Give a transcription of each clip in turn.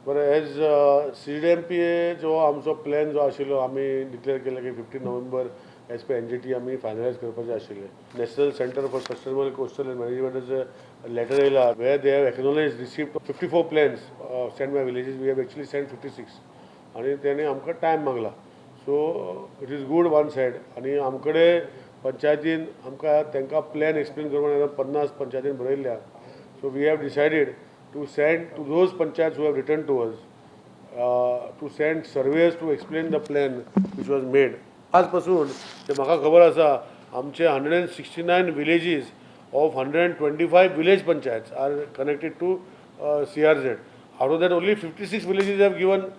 बरें, as CDMPA जो आमचो प्लॅन जो आशिल्लो आमी डिक्लेअर केल्ले की 15 November as per NGT आमी फायनलायज करपाचें आशिल्लें. National Centre for Sustainable Coastal and मॅनेजमेंटाचें letter येयला where they have acknowledge receipt 54 plans send by villages. We have actually send 56 आनी तेणी आमकां time मागला. So it is good one side आनी आमकडे पंचायतीन आमकां तांकां प्लॅन एक्सप्लेन करपाक 50 पंचायतीन बरयल्ल्या. So we have decided to send to those panchayats who have written to us, to send surveyors to explain the plan which was made. आज पासून ते म्हाका खबर आसा आमचे 169 villages of 125 village panchayats are connected to CRZ. Out of that only 56 villages have given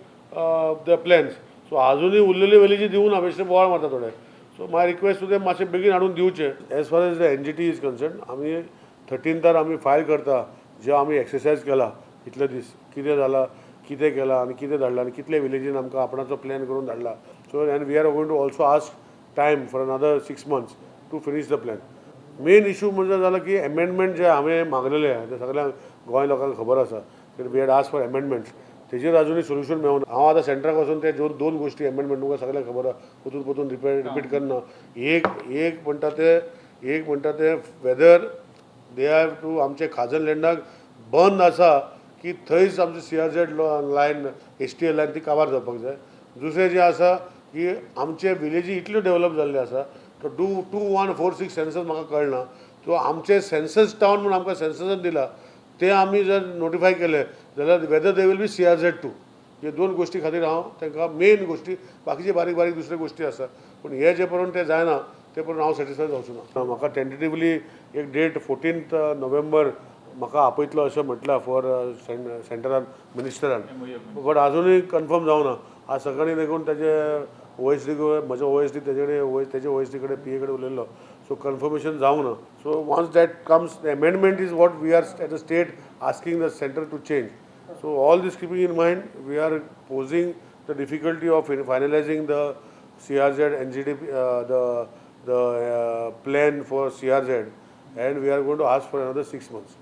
the plans. So अजुनूय उरलेले विलेजी दिवना, बेश्टे बोवाळ मारता थोडे. So my request to them, मातशें बेगीन हाडून दिवचे. As far as the NGT is concern, आमी 13थार आमी फायल करता जे आमी एक्सरसायज केला इतले दीस, कितें जाला, कितें केलां आनी कितें धाडलां आनी कितले विलेजीन आमकां आपणाचो प्लॅन करून धाडला. So and we are going to also ask time for another 6 months to finish the plan. Main issue म्हणजे जाला की एमेंडमेंट जे हांवें मागलेले ते सगळ्यांक गोंय लोकांक खबर आसा की we had ask for amendments. तेजेर अजुनूय सोल्युशन मेळूना. हांव आतां सेंट्राक वचून ते दोन गोश्टी एमेंडमेंट तुमकां सगळ्यांक खबर आसा, परतून परतून रिपीट करना. एक एक म्हणटा ते एक म्हणटा ते वेदर they have to आमचे खाजन लँडाक बंद आसा की थंयच आमची CRZ line, HTL line ती काबार जावपाक जाय. दुसरें जें आसा की आमचे विलेजी इतल्यो डेवलप जाल्ले आसा, तो 2146 census म्हाका कळना. सो आमचे सेन्सस टावन म्हूण आमकां सेन्ससान दिला, ते आमी जर नोटिफाय केले जाल्यार whether they will be CRZ too. हे दोन गोश्टी खातीर हांव तांकां मेन गोश्टी, बाकीचे बारीक बारीक दुसऱ्यो गोश्टी आसा, पूण हे जे पर्यंत ते जायना ते पर्यंत हांव सॅटिस्फाय जावचो ना. म्हाका टेंटेटिवली एक डेट 14 नोव्हेंबर म्हाका आपयतलो अशें म्हटलां फॉर सेंटरान मिनिस्टरान, बट अजुनूय कन्फर्म जावना. आज सकाळीं देखून ताजे OSD, म्हजे OSD तेजे कडेन, तेजे OSD कडेन, PA कडेन उलयल्लो. सो कन्फर्मेशन जावंक ना. So once that comes, amendment is what we are at a state asking the centre to change. So all this keeping in mind, we are posing the difficulty of finalizing the CRZ NGT, the plan for CRZ, and we are going to ask for another 6 months.